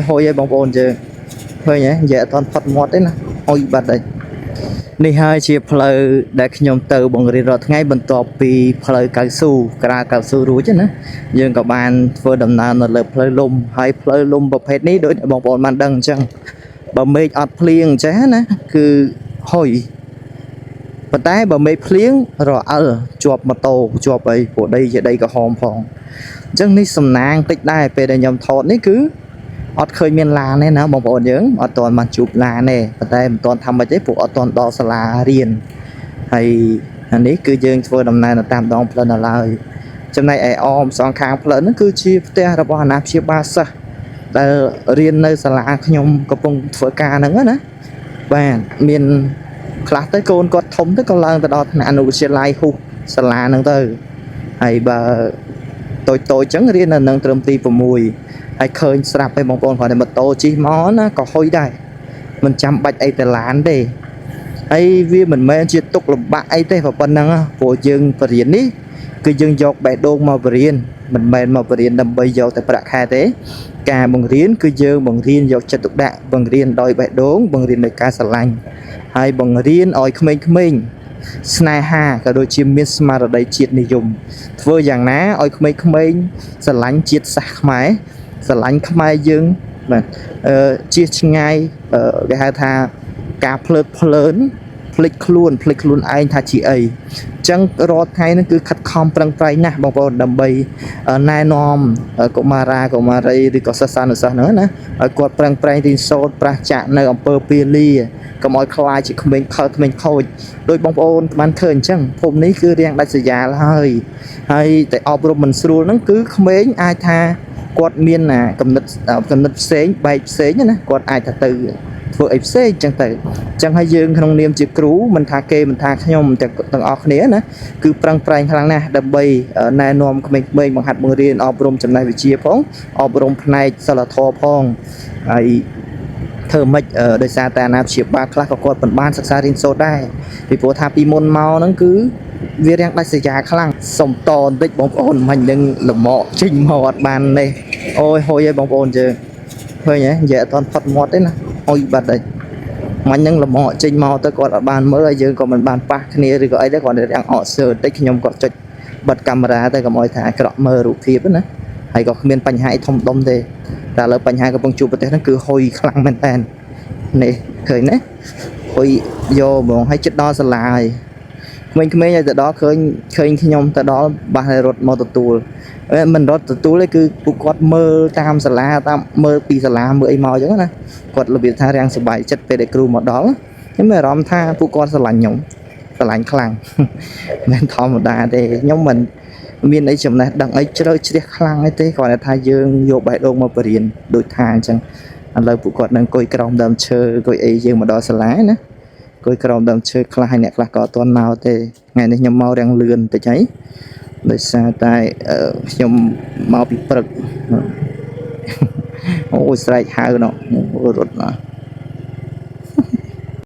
ហុយឲ្យបងប្អូនយើងឃើញហ៎និយាយអត់ទាន់ផុតមាត់ទេណាហុយបាត់ហើយនេះហើយជាផ្លូវដែលខ្ញុំទៅបង្រៀនរាល់ថ្ងៃបន្ទាប់ពីផ្លូវកៅស៊ូក្រាលកៅស៊ូរួចណាយើងក៏បានធ្វើដំណើរនៅលើផ្លូវលំហើយផ្លូវលំប្រភេទនេះដូចបងប្អូនបានដឹងអញ្ចឹងបើមេឃអត់ភ្លៀងអញ្ចេះណាគឺហុយប៉ុន្តែបើមេឃភ្លៀងរអិលជាប់ម៉ូតូជាប់អីព្រោះដីជាដីក្រហមផងអញ្ចឹងនេះសំណាងតិចដែរពេលដែលខ្ញុំថតនេះគឺ អត់ឃើញមានឡានទេណាបងប្អូនយើងអត់ទាន់បានជួបឡានទេប៉ុន្តែមិនទាន់ធ្វើម៉េចទេព្រោះអត់ទាន់ដល់សាលារៀនហើយអានេះគឺយើងធ្វើដំណើរនៅតាមដងផ្លូវនៅឡើយចំណែកឯអមសងខាងផ្លូវហ្នឹងគឺជាផ្ទះរបស់អាណាព្យាបាលសិស្សដែលរៀននៅសាលាខ្ញុំកំពុងធ្វើការហ្នឹងណាបាទមានខ្លះទៅកូនគាត់ធំទៅក៏ឡើងទៅដល់ថ្នាក់អនុវិទ្យាល័យហ៊ូសាលាហ្នឹងទៅហើយបើតូចតូចៗចឹងរៀននៅនឹងត្រឹមទី6ហើយឃើញស្រាប់ហើយបងប្អូនគ្រាន់តែម៉ូតូជិះមកណាក៏ហុយដែរមិនចាំបាច់អីទៅឡានទេហើយវាមិនមែនជាទុកលំបាកអីទេប៉ុណ្ណឹងណាព្រោះយើងបរៀននេះគឺយើងយកបេះដូងមកបរៀនមិនមែនមកបរៀនដើម្បីយកតែប្រាក់ខែទេការបង្រៀនគឺយើងបង្រៀនយកចិត្តទុកដាក់បង្រៀនដោយបេះដូងបង្រៀនដោយការស្រឡាញ់ហើយបង្រៀនឲ្យក្មេងៗស្នេហាក៏ដូចជាមានស្មារតីជាតិនិយមធ្វើយ៉ាងណាឲ្យក្មេងៗស្រឡាញ់ជាតិសាសន៍ខ្មែរស្រឡាញ់ខ្មែរយើងបាទជៀសឆ្ងាយគេហៅថាការភ្លើតភ្លើនភ្លេចខ្លួនភ្លេចខ្លួនឯងថាជាអីអញ្ចឹងរាល់ថ្ងៃហ្នឹងគឺខិតខំប្រឹងប្រែងណាស់បងប្អូនដើម្បីណែនាំកុមារាកុមារីឬក៏សិស្សានុសិស្សហ្នឹងណាឲ្យគាត់ប្រឹងប្រែងរៀនសូត្រប្រះចាកនៅអំពើពាលាកុំឲ្យខ្លាចជាក្មេងខិលក្មេងខូចដោយបងប្អូនបានឃើញអញ្ចឹងភូមិនេះគឺរៀងដាច់ស្រយាលហើយហើយតែអប់រំមិនស្រួលហ្នឹងគឺក្មេងអាចថាគាត់មានអាកំណត់កំណត់ផ្សេងបែកផ្សេងណាគាត់អាចថាទៅធ្វើអីផ្សេងអញ្ចឹងទៅអញ្ចឹងហើយយើងក្នុងនាមជាគ្រូមិនថាគេមិនថាខ្ញុំទាំងទាំងអស់គ្នាណាគឺប្រឹងប្រែងខ្លាំងណាស់ដើម្បីណែនាំក្មេងៗបង្ហាត់បង្រៀនអប់រំចំណេះវិជ្ជាផងអប់រំផ្នែកសិលធម៌ផងហើយធ្វើម៉េចដោយសារតែអាណាព្យាបាលខ្លះក៏គាត់មិនបានសិក្សារៀនសូត្រដែរពីព្រោះថាពីមុនមកហ្នឹងគឺវារាំងដាច់ស្រយាលខ្លាំងសុំតបន្តិចបងប្អូនមិញនឹងលមកចេញមកអត់បាននេះអូយហុយឲ្យបងប្អូនយើងឃើញហ៎និយាយអត់ទាន់ផុតមាត់ទេណាហុយបាត់ហើយមិញហ្នឹងលមកចេញមកទៅគាត់អត់បានមើលហើយយើងក៏មិនបានប៉ះគ្នាឬក៏អីទេគាត់រាំងអកសើបន្តិចខ្ញុំក៏ចុចបិទកាមេរ៉ាទៅកុំឲ្យថាអាក្រក់មើលរូបភាពណាហើយក៏គ្មានបញ្ហាអីធំដុំទេតែឥឡូវបញ្ហាកំពុងជួបប្រទេសហ្នឹងគឺហុយខ្លាំងមែនតើនេះឃើញណាហុយយកហ្មងហើយចិត្តដល់សាលាហើយក្មេងៗឲ្យទៅដល់ឃើញឃើញខ្ញុំទៅដល់បាសឲ្យរត់មកទទួលមិនរត់ទទួលទេគឺពួកគាត់មើលតាមសាលាតាមមើលពីសាលាមើលអីមកអញ្ចឹងណាគាត់របៀបថារាំងសប្បាយចិត្តពេលដែលគ្រូមកដល់ខ្ញុំមានអារម្មណ៍ថាពួកគាត់ស្រឡាញ់ខ្ញុំស្រឡាញ់ខ្លាំង មិនធម្មតាទេខ្ញុំមិនមានអីចំណេះដឹងអីជ្រៅជ្រះខ្លាំងអីទេគ្រាន់តែថាយើងយកបេះដូងមកបរៀនដូចថាអញ្ចឹងឥឡូវពួកគាត់នឹងអង្គុយក្រោមដើមឈើអង្គុយអីយើងមកដល់សាលាណាអង្គុយក្រោមដើមឈើខ្លះហើយអ្នកខ្លះក៏អត់ទាន់មកទេថ្ងៃនេះខ្ញុំមករាំងលឿនបន្តិចហើយដោយសារតែខ្ញុំមកពីព្រឹកអូយស្រែកហៅណោះរត់មក